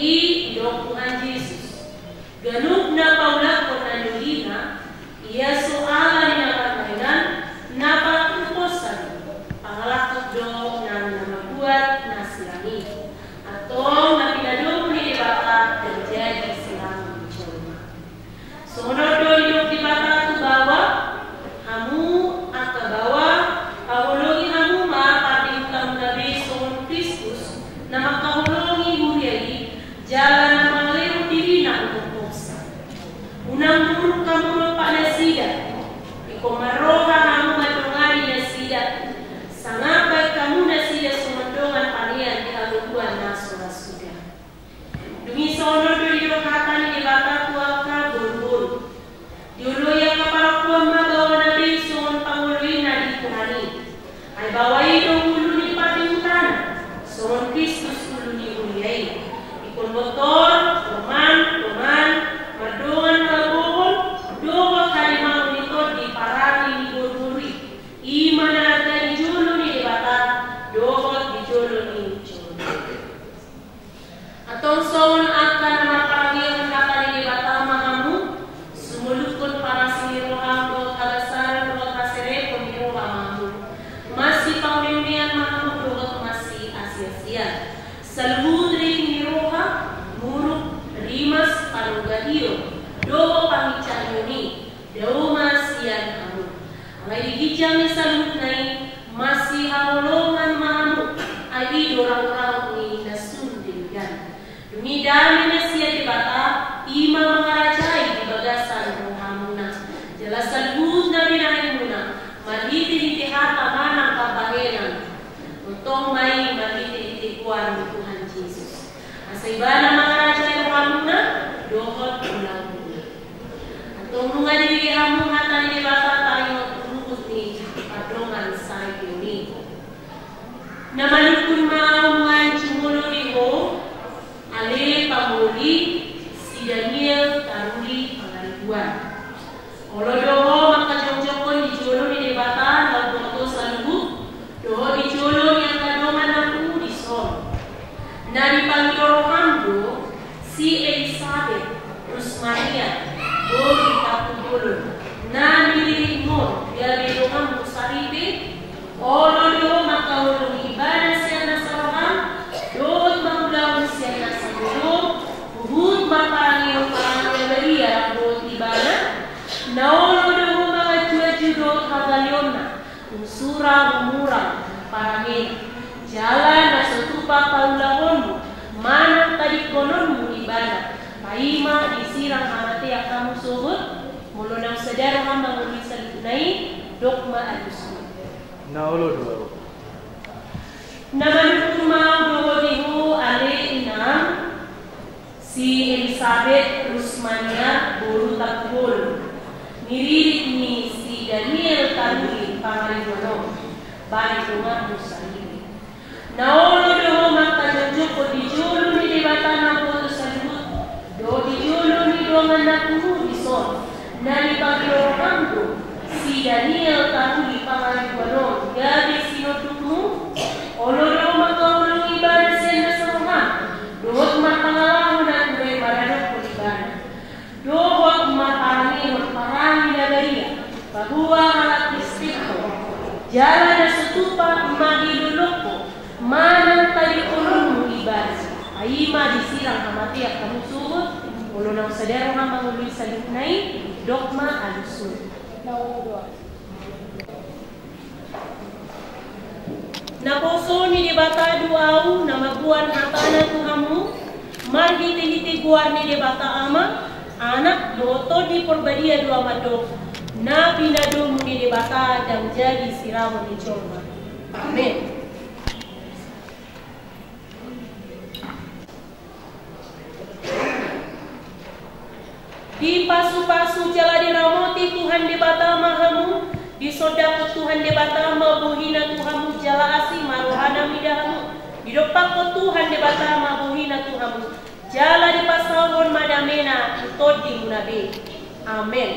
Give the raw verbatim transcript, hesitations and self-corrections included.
I didok Tuhan Jesus, ganup na paulakhon na doli na, ia so ala ni na marmaenan, na patumposan, pangalakhon do nang na mambuat na silang i. Antong na pinadomu ni Debata, ndang jadi silang ni jolma. Songon on do didok Debata tu baoa, hamu angka baoa, haholongi hamu ma pandehutamuna be songon Kristus na mangkaholongi huria i, jala na mangalehon dirina umur hosa. Unang muruk hamu dompak nasida, ingkon marroha hamu mandongani nasida, sangap baen hamu nasida songon dongan panean di hangoluan na so ra suda. Dung i songon on do didok hata ni Debata tu angka boruboru. Dioloi angka parompuan ma baoana be songon pangoloi na di Tuhan i. Ai baoa i do ulu ni pandehutana, songon Kristus ulu ni huria i. Ingkon bontor, toman, toman, mardongan hagogoon, dohot harimaon ni tondi parange ni boruboru i. I ma na arga di jolo ni Debata, dohot di jolo ni jolma. Antong songon angka na marparangehon hata ni Debata ma hamu, sumolukhon parasi ni roham dohot hagasaran dohot haserepon ni roha ma hamu. Masipauneunean ma hamu dohot masiasiasian. Saluhut ringkot ni roha, muruk, rimas, panungga hion, dohot pangincahion i, dao ma sian hamu. Alai di ginjang ni saluhutna i, masihaholongan ma hamu, ai i do rangorang ni na sun denggan. Dung i dame na sian Debata, i ma mangarajai di bagasan rohamuna. Jala saluhut na binahenmuna, marhitehite hata manang pambahenan, tongtong ma i marhitehite goar ni Tuhan Jesus. Asa ibana mangarajai rohamuna dohot ulaonmuna. Antong nunga dibege hamu hata ni Debata taringot tu ruhut ni pardongansaripeon i. Na manungkun ma ahu nuaeng jumolo di ho, ale pamuli, si Daniel Taruli Pangaribuan. Olo do ho mangkajongjongkon di jolo ni Debata na umboto saluhut, dohot di jolo ni angka dongan na pungu dison. Na dipangido roham do si Elisabet Rusmania, boru Tampubolon, na niriritmon gabe donganmu saripe. Olo do mangkaholongi ibana sian nasa roham, dohot mangulahon sian nasa godang, huhut marparangehon parange na badia rap dohot ibana. Na olo do ho manganjuanju dohot hagaleonna, tung sura humurang parangena. Jala na so tupa paulahonmu manang tadingkononmu ibana, paima disirang hamatean hamu sogot. Molo naung sada roham mangoloi saluhutna i, dok ma alusmu. Na olo do. Na manungkun ma ahu dohot di ho ale inang, si Elisabet Rusmania boru Tampubolon, niririt ni si Daniel Taruli Pangaribuan on, bahen donganmu saripe. Na olo do ho mangkajongjongkon di jolo ni Debata na umboto saluhut, dohot di jolo ni dongan na pungu dison. Na dipangido roham do si Daniel Taruli Pangaribuan on gabe sinondukmu. Olo do ho mangkaholongi ibana sian nasa roham, dohot marpangalaho na ture maradophon ibana, dohot marparangehon parange na badia, paboa halak Kristen ho. Jala na so tupa mangilolongkon manang tadingkononmu ibana, paima disirang hamatean hamu sogot. Olo naung sada roham mangoloi saluhutna i, dok ma alusmu. Naposo ni Debata do ahu na mamboan hatana tu hamu, marhitehite goar ni Debata Ama, Anak, dohot Tondi Porbadia do ahu mandok, na pinadomu ni Debata ndang jadi siramon ni jolma. Amen. Dipasupasu jala diramoti Tuhan Debata ma hamu, disondangkon Tuhan Debata ma bohina tu hamu jala asi ma rohana mida hamu, didompakkon Tuhan Debata ma bohina tu hamu, jala dipasaorhon ma damena tu tondimuna be. Amen.